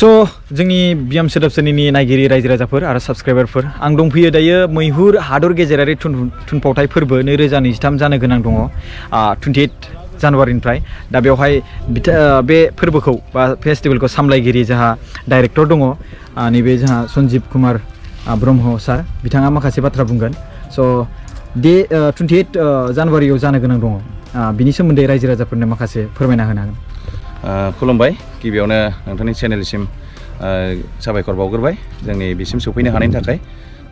So जोंनि बियाम सोदोबसालिनि नायगिरि रायजो राजाफोर आरो साबस्क्राइबारफोर आं दंफैयो दायो मैहुर हादर गेजेरारि थुनफावथाइ फोरबो 2023 जानो गोनां दङ 28 जानुवारिनिफ्राय दा बेवहाय बे फोरबोखौ बा फेस्टिभेलखौ सामलायगिरि जोंहा डाइरेक्टर दङ नैबे जोंहा सन्जीब कुमार ब्रह्म सार बिथाङा माखासे बाथ्रा बुंगोन स' दे 28 जानुवारियाव जानो गोनां दङ बिनि सोमोन्दै रायजो राजाफोरनो माखासे फोरमायना होनो हागोन खुलुमबाय गिबियावनो नोंथांनि चेनेलसिम साबायखर बावग्रोबाय जोंनि बिसिम सफैनो हानायनि थाखाय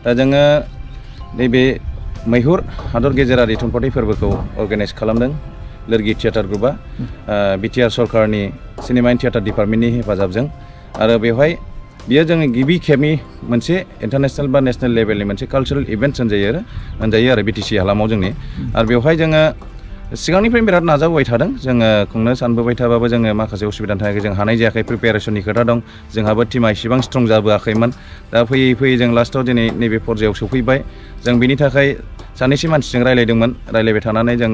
दा जोङो नैबे मैहुर हादर गेजेरारि थुनफावथाइ फोरबोखौ अर्गानाइज खालामदों लोरगि थियेटार ग्रुपआ बिटिआर सरकारनि सिनेमा एन्ड थियेटार डिपार्टमेन्टनि हेफाजाबजों आरो बेवहाय बियो जोंनि गिबि खेबनि मोनसे इन्टारनेशनेल बा नेशनेल लेभेलनि मोनसे कालचारेल इभेन्ट होनजायो आरो बिटिसि हालामाव जोंनि आरो बेवहाय जोङो सिगांनिफ्राय बिराद नाजाबोबाय थादों जोङो खुंनो सानबोबाय थाबाबो जोङो माखासे उसुबिदानि थाखाय जों हानाय जायाखै प्रिपेरेसननि खोथा दं जोंहाबो टीमा इसेबां स्ट्रं जाबोआखैमोन दा फैयै फैयै जों लास्टआव दिनै नैबे पर्यायाव सफैबाय जों बिनि थाखाय सानैसो मानसिजों रायलायबाय थानानै जों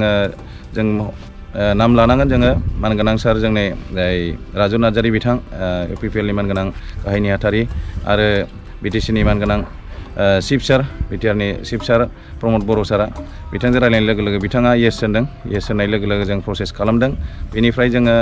नाम लानांगोन जोङो मानगोनां सार जोंनि राजु नार्जारि बिथां इउपिपिएलनि मानगोनां गाहाय नेहाथारि आरो बिटिसिनि मानगोनां चिफ सार बिटिआरनि चिफ सार प्रमद बर' सारा बिथांजों रायलायनाय लोगो लोगो बिथाङा येस होनदों येस होननाय लोगो लोगो जों प्रसेस खालामदों बेनिफ्राय जोङो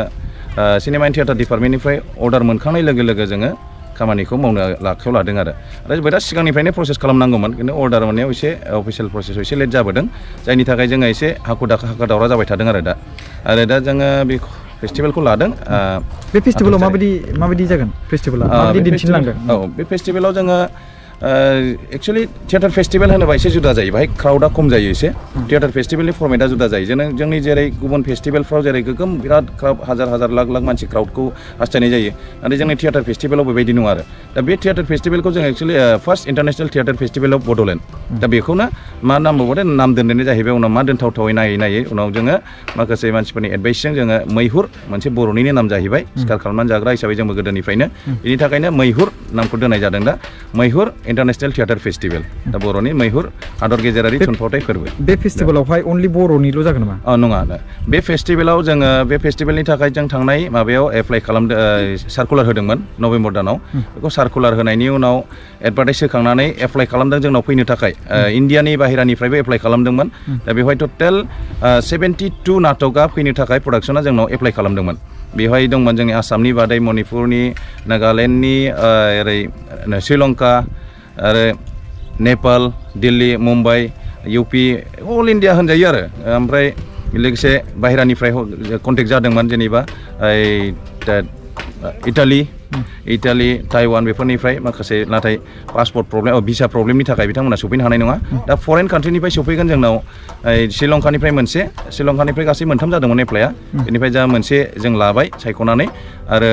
सिनेमा एन्ड थियेटार डिपार्टमेन्टनिफ्राय अर्डार मोनखांनाय लोगो लोगो जोङो खामानिखौ मावनो आखायाव लादों आरो बिराद सिगांनिफ्रायनो प्रसेस खालामनांगौमोन खिन्थु अर्डार मोननायाव एसे अफिसियेल प्रसेसआव एसे लेट जाबोदों जायनि थाखाय जोङो एसे हाखु दावरा जाबाय थादों आरो दा जोङो बे फेस्टिभेलखौ लादों बे फेस्टिभेलाव माबायदि जागोन फेस्टिभेला माबायदि दिन्थिलांदों बे फेस्टिभेलाव जोङो एक्चुअली थियेटार फेस्टिभेल होनोबा एसे जुदा जायो बाहाय क्राउडा खम जायो एसे थियेटार फेस्टिभेलनि फर्मेटआ जुदा जायो जोंनि जेरै गुबुन फेस्टिभेलफ्राव जेरै गोगोम बिराद क्राउड हाजार लाख मानसि क्राउडखौ हास्थायनाय जायो नाथाय जोंनि थियेटार फेस्टिभेलाव बेबायदि नङा आरो दा बे थियेटार फेस्टिभेलखौ जों actually first international theatre festival of Bodoland दा बेखौनो मा नाम बावबाथाय नाम दोननाय जाहैबाय उनाव मा दोनथावथावै नायै उनाव जोङो माखासे मानसिफोरनि एडभाइसजों जोङो मैहुर मोनसे बर'निनो नाम जाहैबाय सिखार खालामनानै जाग्रा हिसाबै जोंबो गोदोनिफ्रायनो बिनि थाखायनो मैहुर नामखौ दोननाय जादों दा मैहुर इन्टारनेशनेल थियेटार फेस्टिभेल दा बर'नि मैहुर हादर गेजेरारि थुनफावथाइ फोरबो बे फेस्टिभेलावहाय अनलि बर'निल' जागोन नामा नङा बे फेस्टिभेलाव जोङो बे फेस्टिभेलनि थाखाय जों थांनाय माबायाव एप्लाइ खालामदों सार्कुलार होदोंमोन नभेम्बर दानाव बेखौ सार्कुलार होनायनि उनाव एडभार्टाइज होखांनानै एप्लाइ खालामदों जोंनाव फैनो थाखाय इण्डियानि बाहेरानिफ्रायबो एप्लाइ खालामदोंमोन दा बेवहाय टटेल 72 नाटकआ फैनो थाखाय प्रडाक्सना जोंनाव एप्लाइ खालामदोंमोन बेवहाय दंमोन जोंनि आसामनि बादै मणिपुरनि नागालेण्डनि ओरै श्रीलंका आरो नेपाल दिल्ली मुम्बाइ इउपि अल इण्डिया होनजायो आरो ओमफ्राय लोगोसे बाहेरानिफ्राय कन्टेक्ट जादोंमोन जेनेबा इटालि ताइवान बेफोरनिफ्राय माखासे नाथाय पासपर्ट प्रब्लेम भिसा प्रब्लेमनि थाखाय बिथांमोना सफैनो हानाय नङा दा फरेन कान्ट्रिनिफ्राय सफैगोन जोंनाव श्रीलंकानिफ्राय गासै मोनथाम जादोंमोन एप्लाइआ बेनिफ्राय जा मोनसे जों लाबाय सायख'नानै आरो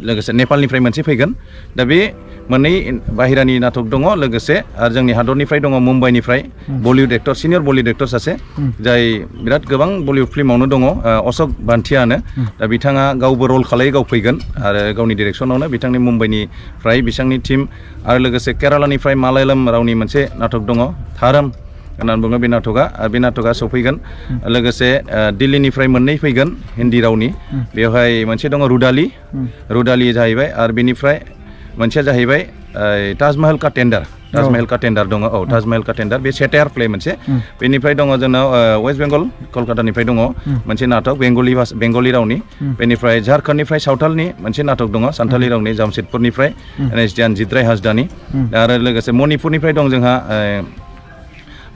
लोगोसे नेपालनिफ्राय मोनसे फैगोन दा बे मोननै बाहेरानि नाटक दङ लोगोसे आरो जोंनि हादरनिफ्राय दङ मुम्बाइनिफ्राय Bollywood actor senior Bollywood actor सासे जाय बिराद गोबां बलिउड फिल्मावनो दङ अशक बान्थियानो दा बिथाङा गावबो रल खालायो गाव फैगोन आरो गावनि डिरेक्सनावनो बिथांनि मुम्बाइनिफ्राय बिथांनि टिम आरो लोगोसे केरालानिफ्राय मालायालाम रावनि मोनसे नाटक दङ थाराम होननानै बुङो बे नाटकआ सफैगोन लोगोसे दिल्लीनिफ्राय मोननै फैगोन हिन्दी रावनि बेवहाय मोनसे दङ रुदालि जाहैबाय आरो बेनिफ्राय मोनसेया जाहैबाय ताजमहल का टेन्डार दङ ताजमहल का टेन्डार बे सेटायार प्ले मोनसे बेनिफ्राय दङ जोंनाव वेस्ट बेंगल कलकातानिफ्राय दङ मोनसे नाटक बेंगलि रावनि बेनिफ्राय झारखन्डनिफ्राय सावथालनि मोनसे नाटक दङ सान्थालि रावनि जामशेदपुरनिफ्राय एनएसडियान जिद्राय हासदानि आरो लोगोसे मणिपुरनिफ्राय दं जोंहा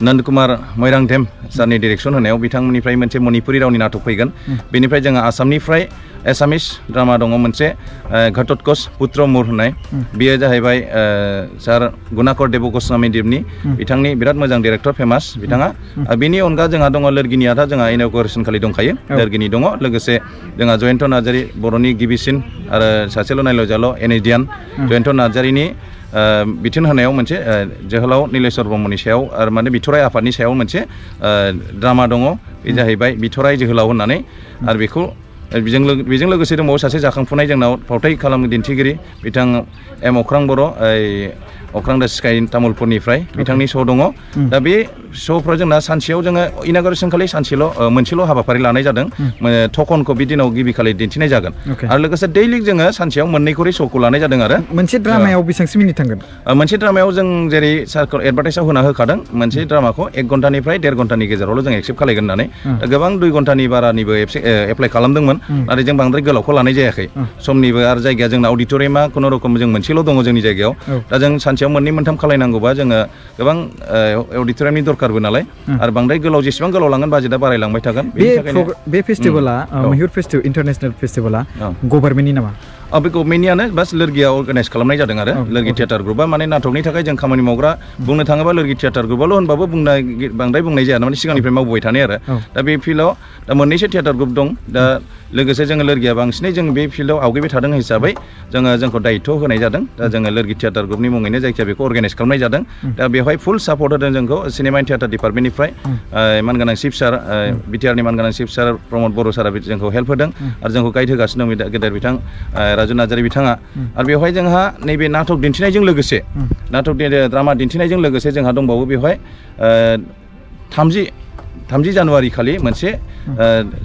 नन्द कुमार मैरांधेम सारनि डिरेक्सन होनायाव बिथांमोननिफ्राय मोनसे मणिपुरि रावनि नाटक फैगोन बेनिफ्राय जोंहा आसामनिफ्राय एसामिस ड्रामा दङ मोनसे घटोत्कच पुत्र मुर होननाय बियो जाहैबाय सार गुणाकर देब गस्वामी देबनि बिथांनि बिराद मोजां डिरेक्टर फेमास बिथाङा बिनि अनगा जोंहा दङ लोरगिनियाथ' जोंहा इन'गुरेसन खालि दंखायो लोरगिनि दङ लोगोसे जोंहा जयन्त नार्जारि बर'नि गिबिसिन आरो सासेल' नायल' एनएसडियान जयन्त नार्जारिनि बिथोन होनायाव मोनसे जोहोलाव नीलेश्वर ब्रह्मनि सायाव आरो माने बिथराइ आफादनि सायाव मोनसे ड्रामा दङ बे जाहैबाय बिथराइ जोहोलाव होननानै आरो बेखौ बेजों लोगोसे दंबावो सासे जाखांफुनाय जोंनाव फावथाय खालामनो दिन्थिगिरि बिथां एम अख्रां बर' अख्रां दा स्काइ तामुलपुरनिफ्राय बिथांनि श' दङ दा बे श'फ्राव जोंना सानसेयाव जोङो इनागुरेसन खालि मोनसेल' हाबाफारि लानाय जादों टकनखौ बि दिनाव गिबि खालि दिन्थिनाय जागोन आरो लोगोसे दैलि जोङो सानसेयाव मोननै खरि श'खौ लानाय जादों आरो मोनसे ड्रामायाव बेसेबांसो मिनिट थांगोन मोनसे ड्रामायाव जों जेरै सारखौ एडभार्टाइजआव होना होखादों मोनसे ड्रामाखौ 1 घन्टानिफ्राय 1.5 घन्टानि गेजेरावल' जों एक्सेप्ट खालायगोन होननानै गोबां 2 घन्टानि बारानिबो एप्लाइ खालामदोंमोन नाथाय जों बांद्राय गोलावखौ लानाय जायाखै समनिबो आरो जायगाया जोंना अडिट'रियामा खुनुरुखुम जों मोनसेल' दङ जोंनि जायगायाव दा जों सानसेयाव मोननै मोनथाम खालायनांगौबा जोङो गोबां अडिट'रियामनि दरकारबो नालाय आरो बांद्राय गोलाव जेसेबां गोलाव लांगोन बाजेटआ बारायलांबाय थागोन बे फेस्टिभेला मैहुर फेस्टिभेल इन्टारनेशनेल फेस्टिभेला गभर्नमेन्टनि नामा बे गभर्नमेन्टनियानो बास लोरगिया अर्गानाइज खालामनाय जादों आरो लोरगि थियेटार ग्रुपआ माने नाटकनि थाखाय जों खामानि मावग्रा बुंनो थाङोबा लोरगि थियेटार ग्रुपआल' होनबाबो बांद्राय बुंनाय जाया माने सिगांनिफ्राय मावबोबाय थानाय आरो दा बे फिल्डआव दा मोननैसो थियेटार ग्रुप दं दा लोगोसे जोङो लोरगिया बांसिनै जों बे फिल्डआव आवगायबाय थादों हिसाबै जोंखौ दायित्व होनाय जादों दा जोङो लोरगि थियेटार ग्रुपनि मुङैनो जायखिया बेखौ अर्गानाइज खालामनाय जादों दा बेवहाय फुल सापर्ट होदों जोंखौ सिनेमा एन्ड थियेटार डिपार्टमेन्टनिफ्राय मानगोनां चिफ सार बिटिआरनि मानगोनां चिफ सार प्रमद बर' सारा जोंखौ हेल्प होदों आरो जोंखौ गाइड होगासिनो दं गेदेर बिथां राजु नार्जारि बिथाङा आरो बेवहाय जोंहा नैबे नाटक दिन्थिनायजों लोगोसे ड्रामा दिन्थिनायजों लोगोसे जोंहा दंबावो बेवहाय 30 जानुवारि खालि मोनसे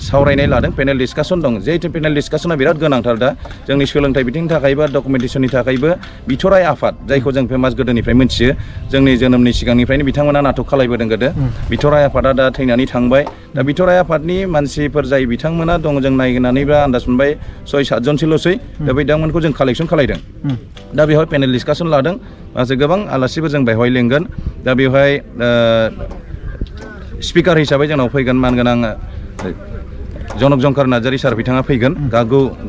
सावरायनाय लादों पेनेल डिसकासन दं जे पेनेल डिसकासना बिराद गोनांथार दा जोंनि सोलोंथाइ बिथिंनि थाखायबो डकुमेन्टेसननि थाखायबो बिथराइ आफाद जायखौ जों फेमास गोदोनिफ्राय मिथियो जोंनि जोनोमनि सिगांनिफ्रायनो बिथांमोना नाटक खालायबोदों गोदो बिथराइ आफादा दा थैनानै थांबाय दा बिथराइ आफादनि मानसिफोर जाय बिथांमोना दं जों नायनानैबा आन्दाज मोनबाय 6-7 जनसोल'सै दा बिथांमोनखौ जों कालेक्सन खालायदों दा बेवहाय पेनेल डिसकासन लादों माखासे गोबां आलासिबो जों बेवहाय लेंगोन दा बेवहाय स्पिकार हिसाबै जोंनाव फैगोन मानगोनां जनक जंकार नार्जारि सार बिथाङा फैगोन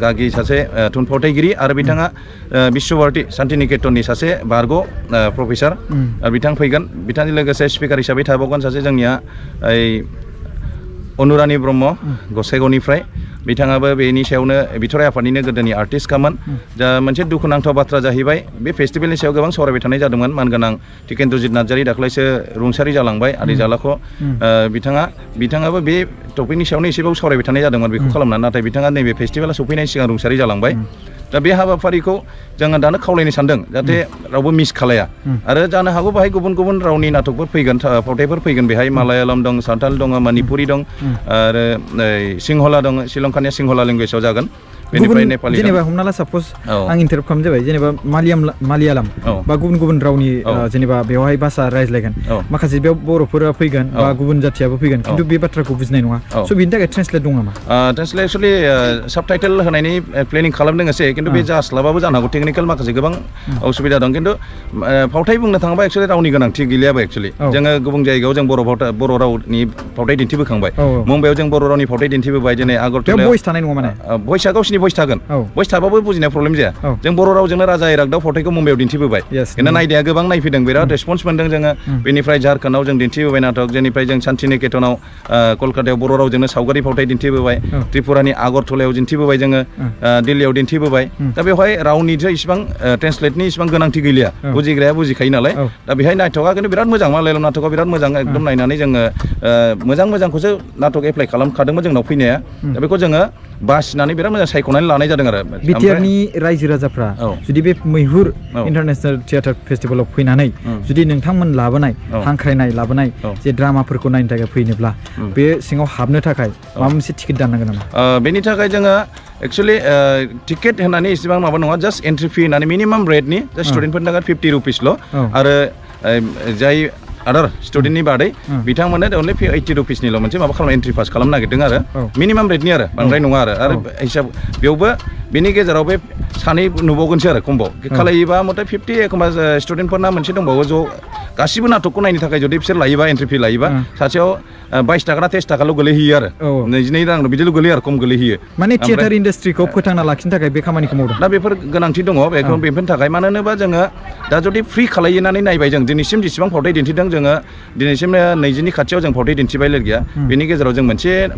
गागि सासे थुनफावथायगिरि आरो बिथाङा बिश्वभारती शान्तिनिकेतननि सासे बारग' प्रफेसार बिथां फैगोन बिथांजों लोगोसे स्पिकार हिसाबै थाबावगोन सासे जोंनिया अनुरानि ब्रह्म गसाइगावनिफ्राय बिथाङाबो बेनि सायावनो बिथराइ आफादनिनो गोदोनि आर्टिस्टखामोन दा मोनसे दुखुनांथाव बाथ्रा जाहैबाय बे फेस्टिभेलनि सायाव गोबां सावरायबाय थानाय जादोंमोन मानगोनां टिकेन्द्रजित नार्जारि दाख्लैसो रुंसारि जालांबाय आदै जालाख' बिथाङाबो बे टपिकनि सायावनो एसेबाबो सावरायबाय थानाय जादोंमोन बेखौ खालामनानै नाथाय बिथाङा नैबे फेस्टिभेला सफैनायनि सिगां रुंसारि जालांबाय दा बे हाबाफारिखौ जोङो दानो खावलायनो सानदों जाहाथे रावबो मिस खालाया आरो जानो हागौ बेहाय गुबुन गुबुन रावनि नाटकफोर फैगोन फावथायफोर फैगोन बेहाय मालायालम दं सान्थाल दङ मणिपुरि दं आरो सिंहला दङ श्रीलंकानिया सिंहला लेंगुवेजाव जागोन बेनिफ्राय नेपालि जेनेबा हमना ला साप'ज आं इन्टारप्ट खालाम जाबाय जेनेबा मालियालाम बा गुबुन रावनि जेनेबा बेवहाय भाषा रायज्लायगोन माखासे बेयाव बर'फोरा फैगोन बा गुबुन जाथियाबो फैगोन खिन्थु बे बाथ्राखौ बुजिनाय नङा स' बिनि थाखाय ट्रेन्सलेट दं नामा ट्रेन्सलेट एक्चुअलि साबटाइटेल होनायनि प्लेनिं खालामदों एसे खिन्थु बे जास्लाबाबो जानो हागौ टेकनिकेल माखासे गोबां असुबिदा दं खिन्थु फावथाय बुंनो थाङोबा एक्चुअलि रावनि गोनांथि गैलियाबो एक्चुअलि जोङो गुबुन जायगायाव जों बर' रावनि फावथाय दिन्थिबोखांबाय मुम्बाइआव जों बर' रावनि फावथाय दिन्थिबोबाय दिनै आगरतलायाव भइस थानाय नङा माने भइसआ गावसिनि भइस थागोन भइस थाबाबो बुजिनाय प्रब्लेम जाया जों बर' रावजोंनो राजा इरागदाव फावथायखौ मुम्बाइआव दिन्थिबोबाय खिन्थु नायदाया गोबां नायफैदों बिराद रेसपन्स मोनदों जोङो बेनिफ्राय झारखन्डआव जों दिन्थिबोबाय नाटक जेनिफ्राय जों शान्तिनिकेतनाव कलकातायाव बर' रावजोंनो सावगारि फावथाय दिन्थिबोबाय त्रिपुरानि आगरतलायाव दिन्थिबोबाय जोङो दिल्लीयाव दिन्थिबोबाय दा बेवहाय रावनिथ' इसिबां ट्रेन्सलेटनि इसिबां गोनांथि गैलिया बुजिग्राया बुजिखायो नालाय दा बेहाय नाटकआ खिन्थु बिराद मोजां मालायालम नाटकआ बिराद मोजां एकदम नायनानै जोङो मोजांखौसो नाटक एप्लाइ खालामखादोंमोन जोंनाव फैनाया दा बेखौ जोङो बासिनानै बिराद मोजां सायख'नानै लानाय जादों आरो बिटिआरनि रायजो राजाफ्रा जुदि बे मैहुर इन्टारनेशनेल थियेटार फेस्टिभेलाव फैनानै जुदि नोंथांमोन लाबोनाय हांख्रायनाय लाबोनाय जे ड्रामाफोरखौ नायनो थाखाय फैनोब्ला बे सिङाव हाबनो थाखाय माबा मोनसे टिकेट दाननांगोन नामा बेनि थाखाय जोङो एक्चुअलि टिकेट होनानै इसेबां माबा नङा जास्ट एन्ट्रि फि होनानै मिनिमाम रेटनि स्टुडेन्टफोरनि थाखाय 50 रुपिसल' आरो जाय आदार स्टुडेन्टनि बादै बिथांमोननो अनलि 80 रुपिसनिल' मोनसे माबा खालामना एन्ट्रि पास खालामनो नागिरदों आरो मिनिमाम रेटनि आरो बांद्राय नङा आरो हिसाब बेयावबो बेनि गेजेराव बे सानै नुबावगोनसो आरो कम्बो खालायोबा मथा 50 एखमबा स्टुडेन्टफोरना मोनसे दंबावो ज' गासिबो नाटकखौ नायनो थाखाय जुदि बिसोर लायोबा एन्ट्रि फि लायोबा सासेयाव 22 टाका 23 टाकाल' गोलैहैयो आरो 22 रां बिदिल' गोलैयो आरो खम गोलैहैयो माने थियेटार इन्डास्ट्रिखौ फोथांना लाखिनो थाखाय बे खामानिखौ मावदों दा बेफोर गोनांथि दङ बेफोरनि थाखाय मानो होनोबा जोङो दा जुदि फ्रि खालायनानै नायबाय जों दिनैसिम जेसेबां फावथाय दिन्थिदों जोङो दिनैसिम 20नि खाथियाव जों फावथाय दिन्थिबाय लोगोया बेनि गेजेराव जों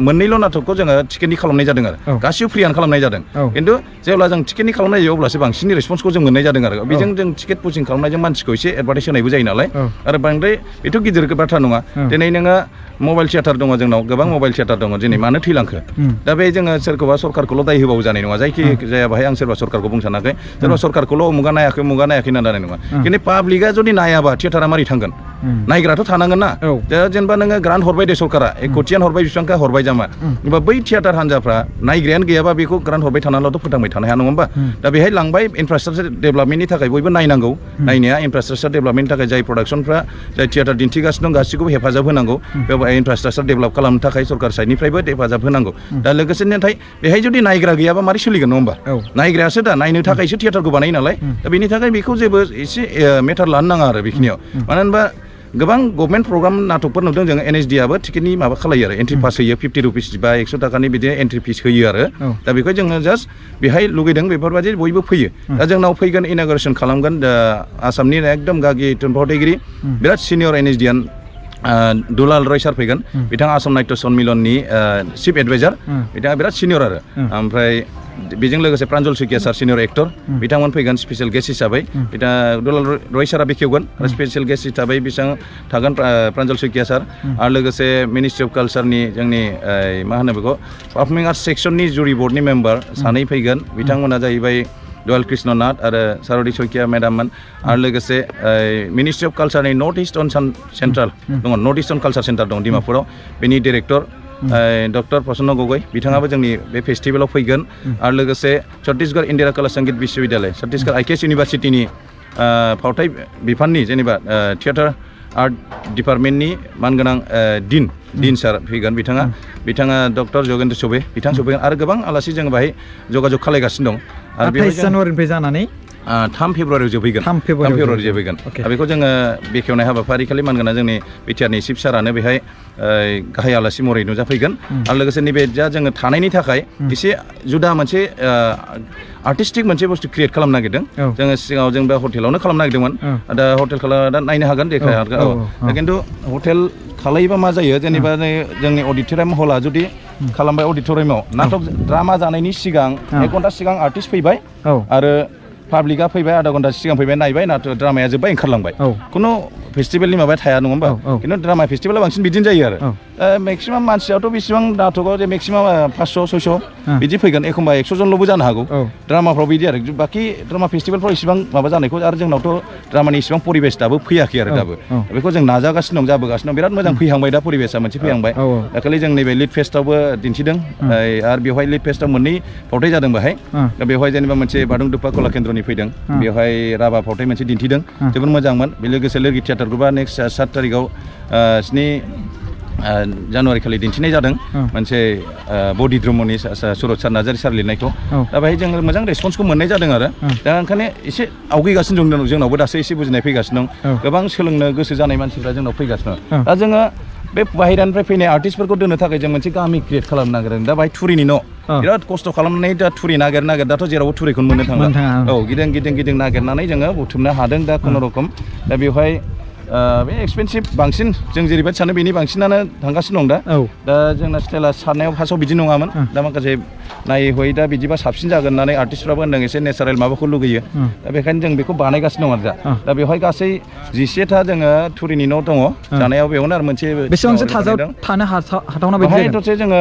मोननैल' नाटकखौ जोङो टिकेटनि खालामनाय जादों आरो गासिबो फ्रियानो खालामनाय जादों खिन्थु जेब्ला जों टिकेटनि खालामनाय जायो अब्लासो बांसिन रेसपन्सखौ जों मोननाय जादों आरो बेजों जों टिकेट बुकिं खालामनायजों मानसिखौ एसे एडभार्टाइज होनायबो जायो नालाय आरो बांद्राय बेथ' गिदिर बाथ्रा नङा दिनै नोङो मबाइल थियेटार दङ जोंनाव गोबां मबाइल थियेटार दङ दिनै मानो थैलांखो दा बे जोङो सोरखौबा सरकारखौल' दाय होबाबो जानाय नङा जायखि जाया बाहाय आं सोरबा सरकारखौ बुंनो सानाखै सोरबा सरकारखौल' मुगा नायाखै होनना जानाय नङा खिन्थु पाब्लिकआ जुदि नायाबा थियेटारा मारै थांगोन नायग्राथ' थानांगोन ना दा जेनेबा नोङो ग्रान्ट हरबाय दे सरकारा 1 कोटियानो हरबाय बेसेबांखा हरबाय जामा होमबा बै थियेटार हान्जाफ्रा नायग्रायानो गैयाबा बेखौ ग्रान्ट हरबाय थानानैल'थ' फोथांबाय थानो हाया नङा होमबा दा बेहाय लांबाय इनफ्रास्ट्राक्चार डेभेलपमेन्टनि थाखाय बयबो नायनांगौ नायनाया इनफ्रास्ट्राक्चार डेभेलपमेन्टनि थाखाय जाय प्रडाक्सनफ्रा जाय थियेटार दिन्थिगासिनो दं गासिखौबो हेफाजाब होनांगौ बेवहाय इनफ्रास्ट्राक्चार डेभेलप खालामनो थाखाय सरकार साइडनिफ्रायबो हेफाजाब होनांगौ दा लोगोसे नाथाय बेहाय जुदि नायग्रा गैयाबा मारै सोलिगोन नङा होमबा नायग्रायासो दा नायनो थाखायसो थियेटारखौ बानायो नालाय दा बेनि थाखाय बेखौ जेबो एसे मेटार लानो नाङा आरो बेखिनियाव मानो होनबा गोबां गभर्नमेन्ट प्रग्राम नाटकफोर नुदों जोङो NHD-आबो टिकेटनि माबा खालायो आरो एन्ट्रि पास होयो 50 रुपिस बा 100 थाखानि बिदिनो एन्ट्रि फिस होयो आरो दा बेखौ जोङो जास्ट बेहाय लुगैदों बेफोरबायदि बयबो फैयो दा जोंनाव फैगोन इन'ग्रेसन खालामगोन आसामनि एकदम गागि थुनफावथायगिरि बिराद सिनियर NHD-आन दुलाल रय सार फैगोन बिथाङा आसाम नाट्य सन्मिलननि चिफ एडभाइजार बिथाङा बिराद सिनियर आरो ओमफ्राय बेजों लोगोसे प्रान्जल सुकिया सार सिनियर एक्टर बिथांमोन फैगोन स्पेशल गेस्ट हिसाबै बिथाङा दुलाल रय सारा बेखेवगोन आरो स्पेशल गेस्ट हिसाबै बेसेबां थागोन प्रान्जल सुकिया सार आरो लोगोसे मिनिस्ट्रि अफ कालचारनि जोंनि मा होनो बेखौ पारफर्मिं आर्ट्स सेक्सननि जुरि बर्डनि मेम्बार सानै फैगोन बिथांमोना जाहैबाय दुलाल कृष्ण नाथ आरो सारदि सकिया मेडाममोन आरो लोगोसे मिनिस्ट्रि अफ कालचारनि नर्थ इस्टार्न सेन्ट्रेल दङ नर्थ इस्टार्न कालचार सेन्टार दं डिमापुराव बेनि डिरेक्टर डक्टर प्रसन्न गगৈ बिथाङाबो जोंनि बे फेस्टिभेलाव फैगोन आरो लोगोसे छत्तीसगढ़ इन्दिरा कला संगीत विश्वविद्यालय छत्तीसगढ़ IKS इउनिभारसिटिनि फावथाय बिफाननि जेनेबा थियेटार आर्ट डिपार्टमेन्टनि मानगोनां दिन सार फैगोन बिथाङा डक्टर जगेन्द्र चौबे बिथां सफैगोन आरो गोबां आलासि जों बाहाय जगाजग खालामगासिनो दं आरो 28 जानुवारिनिफ्राय जानानै 3 फेब्रुवारियाव जोबहैगोन 3 फेब्रुवारियाव जोबहैगोन बेखौ जोङो बेखेवनाय हाबाफारि खालि मानगोना जोंनि बिटिआरनि चिफ सारानो बेहाय गाहाय आलासि महरै नुजाफैगोन आरो लोगोसे नैबे जा जोङो थानायनि थाखाय एसे जुदा मोनसे आर्टिस्टिक मोनसे बुस्थु क्रिएट खालामनो नागिरदों जोङो सिगाङाव जों बे हटेलावनो खालामनो नागिरदोंमोन दा हटेल दा नायनो हागोन देखायनो खिन्थु हटेल खालायोबा मा जायो जेनेबा जोंनि अडिट'रियाम हला जुदि खालामबाय अडिट'रियामाव नाटक ड्रामा जानायनि सिगां 1 घन्टा सिगां आर्टिस्ट फैबाय आरो पाब्लिकआ फैबाय आधा घन्टा सिगां फैबाय नायबाय नाटक ड्रामाया जोब्बाय ओंखारलांबाय खुनु फेस्टिभेलनि माबाया थाया नङा होमबा खिन्थु ड्रामा फेस्टिभेला बांसिन बिदिनो जायो आरो मेक्सिमाम मानसियाथ' बेसेबां नाटकआव जे मेक्सिमाम 500-600 बिदि फैगोन एखमबा 100 जनल'बो जानो हागौ ड्रामाफ्राव बिदि आरो बाखि ड्रामा फेस्टिभेलफ्राव इसेबां माबा जानायखौ आरो जोंनावथ' ड्रामानि इसेबां परिबेस दाबो फैयाखै आरो दाबो बेखौ जों नाजागासिनो दं जाबोगासिनो दं बिराद मोजां फैहांबाय दा परिबेसा मोनसे फैहांबाय दाखालि जों नैबे लिड फेस्टआवबो दिन्थिदों आरो बेवहाय लिड फेस्टआव मोननै फावथाय जादों बेहाय दा बेवहाय जेनेबा मोनसे बादुंदुप्पा कला केन्द्रनि फैदों बेवहाय राभा फावथाय मोनसे दिन्थिदों जोबोद मोजांमोन बे लोगोसे लोगि थियेटार ग्रुपआ नेक्स्ट 7 तारिखआव 7 जानुवारि खालि दिन्थिनाय जादों मोनसे बडि ड्रमनि सुरत सार नार्जारि सार लिरनायखौ दा बेहाय जों मोजां रेसपन्सखौ मोननाय जादों आरो दा ओंखायनो एसे आवगायगासिनो दं जोंनावबो दासो एसे बुजिनाय फैगासिनो दं गोबां सोलोंनो गोसो जानाय मानसिफ्रा जोंनाव फैगासिनो दं दा जोङो बे बाहेरानिफ्राय फैनाय आर्टिस्टफोरखौ दोननो थाखाय जों मोनसे गामि क्रिएट खालामनो नागिरदों दा बाहाय थुरिनि न' बिराद खस्थ' खालामनानै दा थुरि नागिर दाथ' जेरावबो थुरिखौनो मोननो थांला गिदिं नागिरनानै जोङो बुथुमनो हादों दा खुनुरुखुम दा बेवहाय बे एक्सपेन्सिभ बांसिन जों जेरैबायदि सानो बेनि बांसिनानो थांगासिनो दं दा जोंना स्टाइला सारनायाव फार्स्टआव बिदि नङामोन दा माखासे नायै हयै दा बिदिबा साबसिन जागोन होननानै आर्टिस्टफ्राबो होनदों एसे नेचारेल माबाखौ लुगैयो दा बेखायनो जों बेखौ बानायगासिनो दं आरो दा बेवहाय गासै 11था जोङो थुरिनि न' दङ जानायाव बेयावनो आरो मोनसे बेसेबांसो थानो हाथावना बायदि बेहाय टटेल जोङो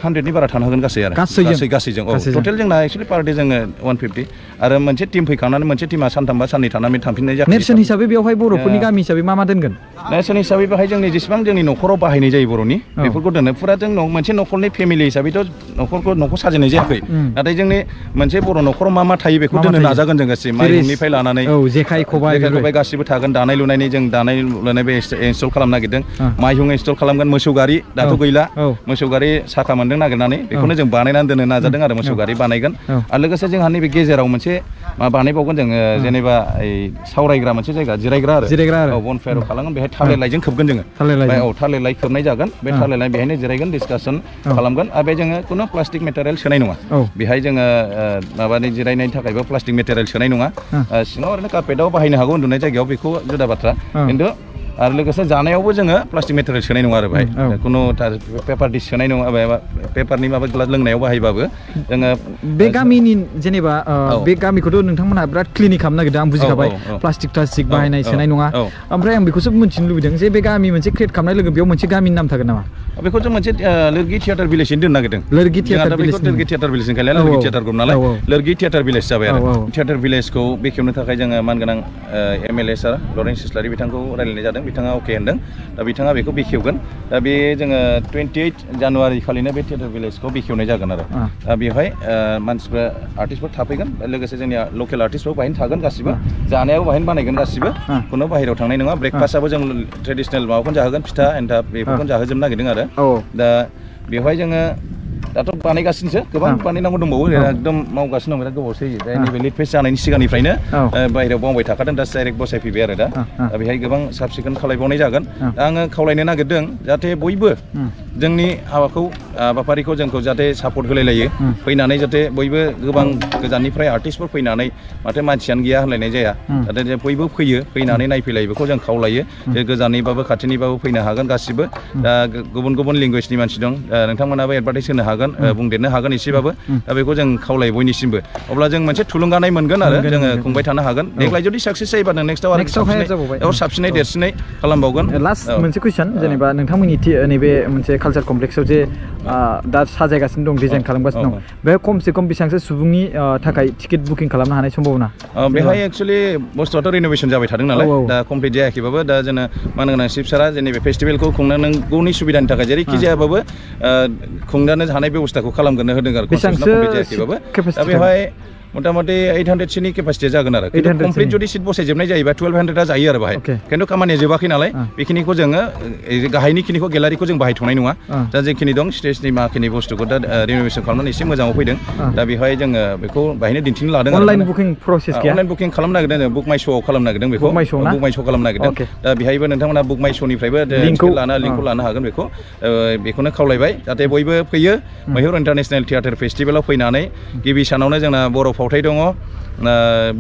100नि बारा थानो हागोन गासैजों टटेल जोंना एक्चुअलि पार डे जोङो 150 आरो मोनसे टिम फैखांनानै मोनसे टिमा सानथाम बा साननै थानानै थांफिननाय जायो नेरसोन हिसाबै बेवहाय बर'फोरनि गामि हिसाबै मा दोनगोन नेरसोन हिसाबै बेहाय जोंनि जेसेबां जोंनि न'खराव बाहायनाय जायो बर'नि बेफोरखौ दोनो फुरा जों मोनसे न'खरनि फेमिलि हिसाबैथ' न'खर साजायनाय जायाखै नाथाय जोंनि मोनसे बर' न'खराव मा थायो बेखौ दोननो नाजागोन जों गासै माइरंनिफ्राय लानानै जेखाइ खबाइ गासिबो थागोन दानाय लुनायनि जों दानाय लुनायबो इनस्टल खालामनो नागिरदों माइहुं इनस्टल खालामगोन मोसौ गारि दाथ' गैला मोसौ गारि साखा मोनदों नागिरनानै बेखौनो जों बानायनानै दोननो नाजादों आरो मोसौ गारि बानायगोन आरो लोगोसे जोंहा नैबे गेजेराव मोनसे मा बानायबावगोन जोङो जेनेबा सावरायग्रा मोनसे जायगा जिरायग्रा आरो बनफायार खालामगोन बेहाय थालिर लाइजों खोबगोन जोङो थालिर लाइ खोबनाय जागोन बे थालिर लाइ बेहायनो जिरायगोन डिसकासन खालामगोन आरो बे जोङो खुनु प्लास्टिक मेटेरियेल सोनाय नङा बेहाय जोङो माबानि जिरायनायनि थाखायबो प्लास्टिक मेटेरियेल सोनाय नङा सिङाव ओरैनो कार्पेटआव बाहायनो हागौ उन्दुनाय जायगायाव बेखौ जुदा बाथ्रा खिन्थु आरो लोगोसे जानायावबो जोङो प्लास्टिक मेटेरियेल सोनाय नङा आरो बाहाय खुनु पेपार डिश सोनाय नङा पेपारनि माबा ग्लास लोंनायाव बाहायबाबो जोङो बे गामिनि जेनेबा बे गामिखौथ' नोंथांमोनहा बिराद क्लिनिक खालामनो नागिरदों आं बुजिखाबाय प्लास्टिक बाहायनाय सोनाय नङा ओमफ्राय आं बेखौसो मिथिनो लुबैदों जे बे गामि मोनसे क्रिएट खालामनाय लोगो बेयाव मोनसे गामिनि नाम थागोन नामा बेखौ जों मोनसे लोरगि थियेटार भिलेजनि दोननो नागिरदों लोरगि थियेटार भिलेजनि खालाय लोरगि थियेटार ग्रुप नालाय लोरगि थियेटार भिलेज जाबाय आरो थियेटार भिलेजखौ बेखेवनो थाखाय जोङो मानगोनां MLA सार लरेन्स इस्लारि बिथांखौ रायलायनाय जादों बिथाङा अके होनदों दा बिथाङा बेखौ बेखेवगोन दा बे जोङो 28 जानुवारि खालिनो बे थियेटार भिलेजखौ बेखेवनाय जागोन आरो दा बेवहाय मानसिफ्रा आर्टिस्टफोर थाफैगोन लोगोसे जोंनिया लकेल आर्टिस्टफोर बाहायनो थागोन गासिबो जानायाबो बाहायनो बानायगोन गासिबो खुनु बाहेरायाव थांनाय नङा ब्रेकफास्टआबो जों ट्रेडिसनेल माबाखौनो जाहोगोन फिथा एन्थाब बेफोरखौनो जाहोजोबनो नागिरदों आरो दा बेवहाय जोङो दाथ' बानायगासिनोसो गोबां बानायनांगौ दंबावो एकदम मावगासिनो दं बिराद गोबावसै दा नैबे लिड फेस्ट जानायनि सिगांनिफ्रायनो बाहेरायाव मावबाय थाखादों दा डाइरेक्ट बसायफैबाय आरो दा बेहाय गोबां साब सिखोन खालायबावनाय जागोन दा आङो खावलायनो नागिरदों जाहाथे बयबो जोंनि हाबाखौ हाबाफारिखौ जोंखौ जाहाथे सापर्ट होलायलायो फैनानै जाहाथे बयबो गोबां गोजाननिफ्राय आर्टिस्टफोर फैनानै माथो मानसियानो गैया होनलायनाय जाया जाहाथे बयबो फैयो फैनानै नायफैलायो बेखौ जों खावलायो जे गोजाननिबाबो खाथिनिबाबो फैनो हागोन गासिबो दा गुबुन गुबुन लेंगुवेजनि मानसि दं नोंथांमोनाबो एडभार्टाइज होनो हागोन बुंदेरनो हागोन एसेबाबो दा बेखौ जों खावलायो बयनिसिमबो अब्ला जों मोनसे थुलुंगानाय मोनगोन आरो जोङो खुंबाय थानो हागोन देग्लाय जुदि साक्सेस जायोबा नों नेक्स्टआव साबसिनै देरसिनै खालामबावगोन लास्ट मोनसे कुइसन जेनेबा नोंथांमोननि नैबे मोनसे कालचार कमप्लेक्सआव जे दा साजायगासिनो दं डिजाइन खालामगासिनो दं बे खमसे खम बेसेबांसो सुबुंनि थाखाय टिकेट बुकिं खालामनो हानाय सम्भावना बेहाय एक्चुअलि बुस्थुआथ' रिन'भेसन जाबाय थादों नालाय दा कमप्लिट जायाखैबाबो दा जोङो मानो गोनां चिफ सारा जेनेबा फेस्टिभेलखौ खुंनांगौनि सुबिदानि थाखाय जेरैखि जायाबाबो खुंनो हानाय बेबस्थाखौ खालामग्रोनो होदों आरो कमप्लिट जायाखैबाबो दा बेवहाय मथा-मथि 800सोनि केपासिटिया जागोन आरो कमप्लिट जुदि सिट बसायजोबनाय जायोबा 1200 जायो आरो बाहाय खिन्थु खामानिया जोबाखै नालाय बेखिनिखौ जोङो गाहायनिखिनिखौ गेलारिखौ जों बाहायथ'नाय नङा दा जेखिनि दं स्टेजनि माखिनि बुस्थुखौ दा रिन'भेसन खालामनानै एसे मोजाङाव फैदों दा बेवहाय जोङो बेखौ बाहायनो दिन्थिनो लादों अनलाइन बुकिं प्रसेस गैया अनलाइन बुकिं खालामनो नागिरदों बुक माइ श'आव खालामनो नागिरदों बेखौ बुक माइ श' खालामनो नागिरदों दा बेहायबो नोंथांमोना बुक माइ श'निफ्रायबो लिंकखौ लानो हागोन बेखौनो खावलायबाय जाहाथे बयबो फैयो मैहुर इन्टारनेशनेल थियेटार फेस्टिभेलाव फैनानै गिबि सानावनो जोंना बर' फावथाय दङ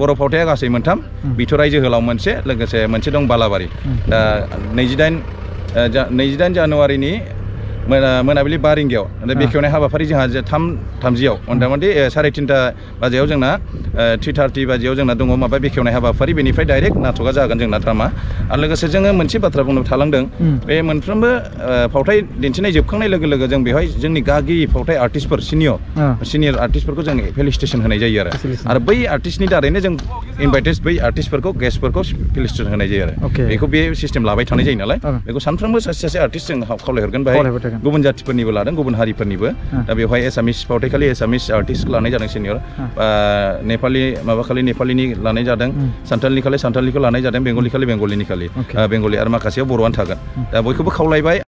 बर' फावथाया गासै मोनथाम बिथराइ जोहोलाव मोनसे लोगोसे मोनसे दं बालाबारि दा 28 जानुवारिनि मोनाबिलि 5 रिंगायाव बेखेवनाय हाबाफारि जोंहा 3:30 मथा-मथि 3:30 बाजियाव जोंना 3:30 बाजियाव जोंना दङ माबा बेखेवनाय हाबाफारि बेनिफ्राय डाइरेक्ट नाटकआ जागोन जोंना ड्रामा आरो लोगोसे जोङो मोनसे बाथ्रा बुंनो थालांदों बे मोनफ्रोमबो फावथाय दिन्थिनाय जोबखांनाय लोगो लोगो जों बेवहाय जोंनि गागि फावथाय आर्टिस्टफोर सिनियर आर्टिस्टफोरखौ जों फेलिसिटेसन होनाय जायो आरो बै आर्टिस्टनि दारैनो जों इनभाइटेड बै आर्टिस्टफोरखौ गेस्टफोरखौ फेलिसिटेसन होनाय जायो आरो बेखौ बे सिस्टेम लाबाय थानाय जायो नालाय बेखौ सानफ्रोमबो सासे आर्टिस्ट जों खावलायहरगोन बाहाय गुबुन जाथिफोरनिबो लादों गुबुन हारिफोरनिबो दा बेवहाय एसामिस फावथायखालि एसामिस आर्टिस्ट लानाय जादों सिनियर नेपालि माबाखालि नेपालिनि लानाय जादों सान्थालनि खालि सान्थालिखौ लानाय जादों बेंगलि खालि बेंगलिनि खालि बेंगलि आरो माखासेयाव बर'आनो थागोन दा बयखौबो खावलायबाय